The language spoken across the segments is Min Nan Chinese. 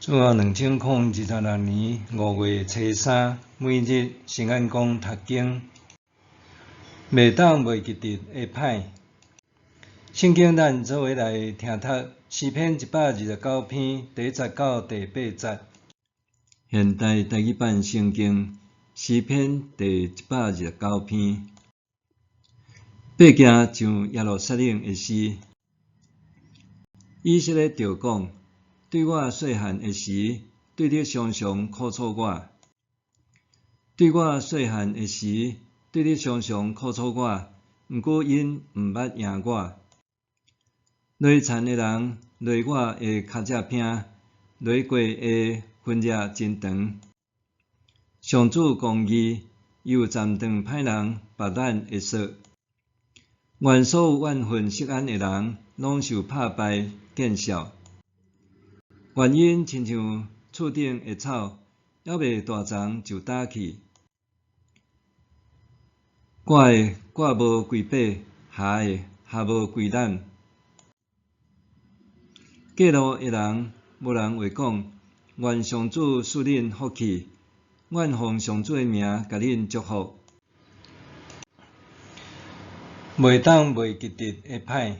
主後2026年5月初三，每日聖眼光讀經，袂當袂記得的歹。聖經咱做伙來聽讀詩篇129篇第一節到第八節。現代台語版聖經詩篇第一百二十九篇，爬行上耶路撒冷的詩。以色列著講：對我細漢的時，對你常常苦楚我；對我細漢的時，對你常常苦楚我。毋過𪜶毋捌贏我。羸殘的人羸我的跤脊骿，羸過的分額真長。上主公義，伊有斬斷歹人縛咱的索。願所有怨恨錫安的人，攏受拍敗見笑。願𪜶親像厝頂的草，猶未大叢就焦去。割的割無幾把，縖的縖無幾攬。過路的人，無人會講：願上主賜恁福氣，願奉上主的名共恁祝福。袂當袂記得的歹。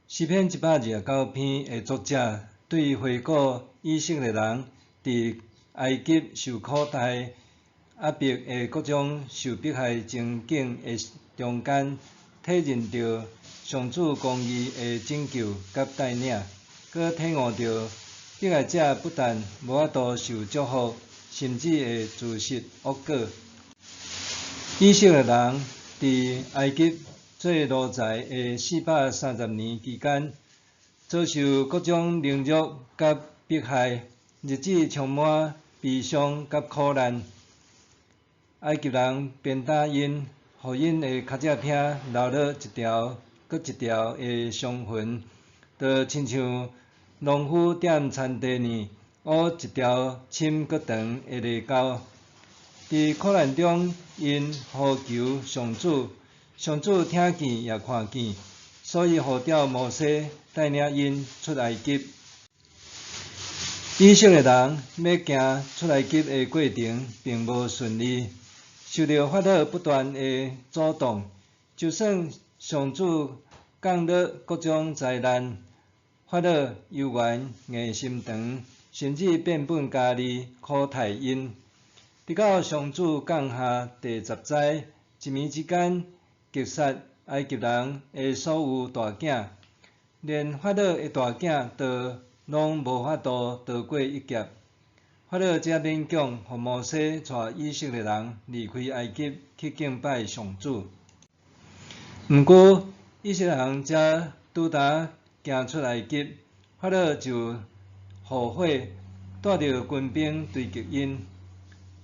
詩篇一百二十九篇的作者對回顧以色列人佇埃及受苦待壓迫的各種受迫害情景的中間，體認著上主公義的拯救佮帶領，閣體悟著迫害者不但無法度受祝福，甚至會自食惡果。以色列人佇埃及做奴才的430年期間，遭受各種凌辱佮迫害，日子充滿悲傷佮苦難。埃及人鞭打𪜶，予𪜶的跤脊骿留落一條閣一條的傷痕，就親像農夫踮田地呢，挖一條深閣長的犁溝。佇苦難中，𪜶呼求上主，上主聽見也看見，所以呼召摩西帶領𪜶出埃及。以色列人欲行出埃及的過程並無順利，受著法老不斷的阻擋。就算上主降落各種災難，法老猶原硬心腸，甚至變本加厲苦待𪜶。直到上主降下第十災，一暝之間擊殺埃及人的所有大囝，連法老的大囝都攏無法度逃過一劫。法老才勉強予摩西帶以色列人離開埃及去敬拜上主。毋過以色列人才拄焦行出埃及，法老就後悔，帶著軍兵追擊𪜶。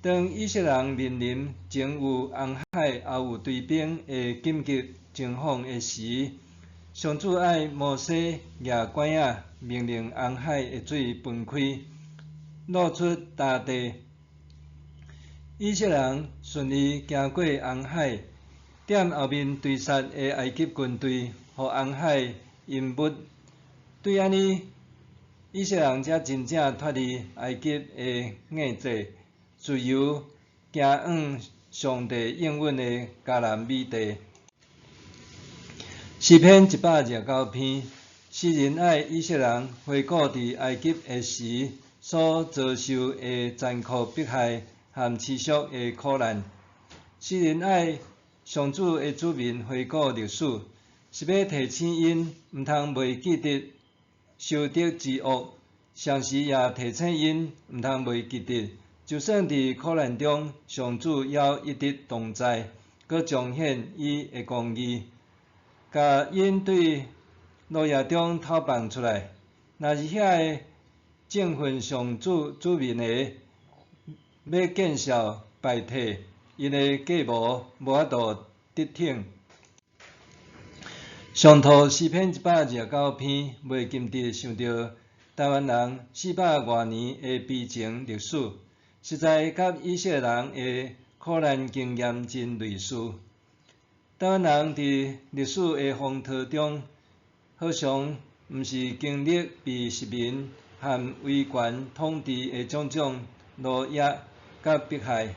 當以色列人面臨前有紅海，後有追兵的緊急情況的時，上主愛摩西舉拐仔，命令紅海的水分開，露出乾地。以色列人順利行過紅海，踮後面追殺的埃及軍隊，予紅海淹沒。對按呢，以色列人才真正脫離埃及的壓制，自由行往上帝應允的迦南美地。詩篇一百二十九篇，詩人愛以色列人回顧佇埃及的時所遭受的殘酷迫害和持續的苦難。詩人愛上主的子民回顧歷史，是欲提醒𪜶毋通袂記得受得之惡，同時也提醒𪜶毋通袂記得，就算佇苦難中，上主猶一直同在，閣彰顯伊的公義，共𪜶對奴役中討放出來。若是遐个憎恨上主子民的，欲見笑敗退，𪜶的計謀無法度得逞。上圖詩篇一百二十九篇，袂禁得想著台灣人四百外年的悲情歷史，實在佮以色列人的苦難經驗真類似。台灣人佇歷史的風濤中，好像毋是經歷被殖民和威權統治的種種奴役佮迫害。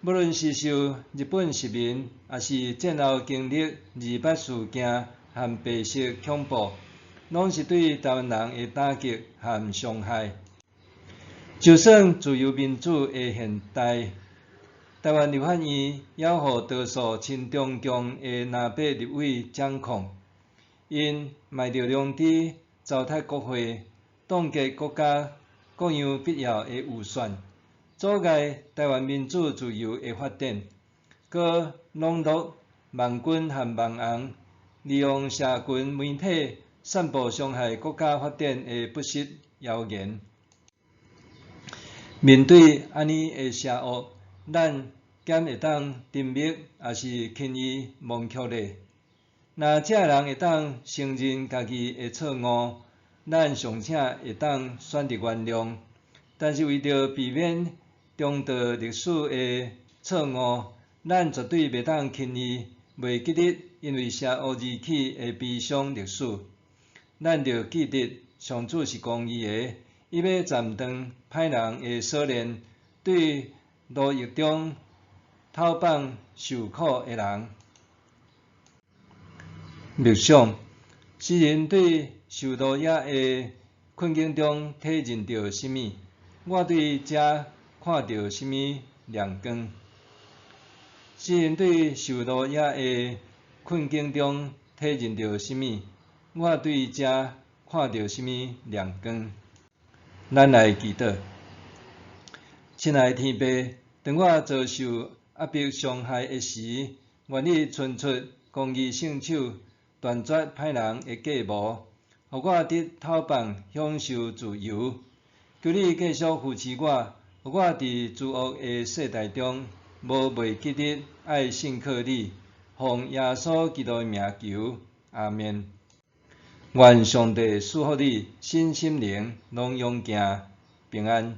無論是受日本殖民，抑是戰後經歷二八事件和白色恐怖，攏是對臺灣人的打擊和傷害。就算自由民主的現代，臺灣立法院猶予多數親中共的藍白立委掌控，𪜶賣著良知，糟蹋國會，凍結國家各樣必要的預算，阻礙臺灣民主自由的發展，閣籠絡網軍和網紅，利用社群媒體散布傷害國家發展的不實謠言。面對按呢的邪惡，咱敢會當沉默，抑是輕易忘卻咧？若這人會當承認家己的錯誤，咱尚且會當選擇原諒。但是為著避免重蹈歷史的錯誤，咱絕對袂當輕易袂記得因為邪惡而起的悲傷歷史。咱著記得上主是公義的，伊欲斬斷歹人的鎖鏈，對奴役中討放受苦的人。默想，詩人對受奴役的困境中體認著啥物？我對這看著啥物亮光？詩人對受奴役的困境中體認著啥物？我對這看著啥物亮光？咱來祈禱。親愛的天父，當我遭受壓迫傷害的時，願你伸出公義聖手，斷絕歹人的計謀，予我得討放，享受自由。求你繼續扶持我，予我佇諸惡的世代中，無袂記得愛信靠你。奉耶穌基督的名求，阿們。願上帝賜福你，身心靈攏勇健平安。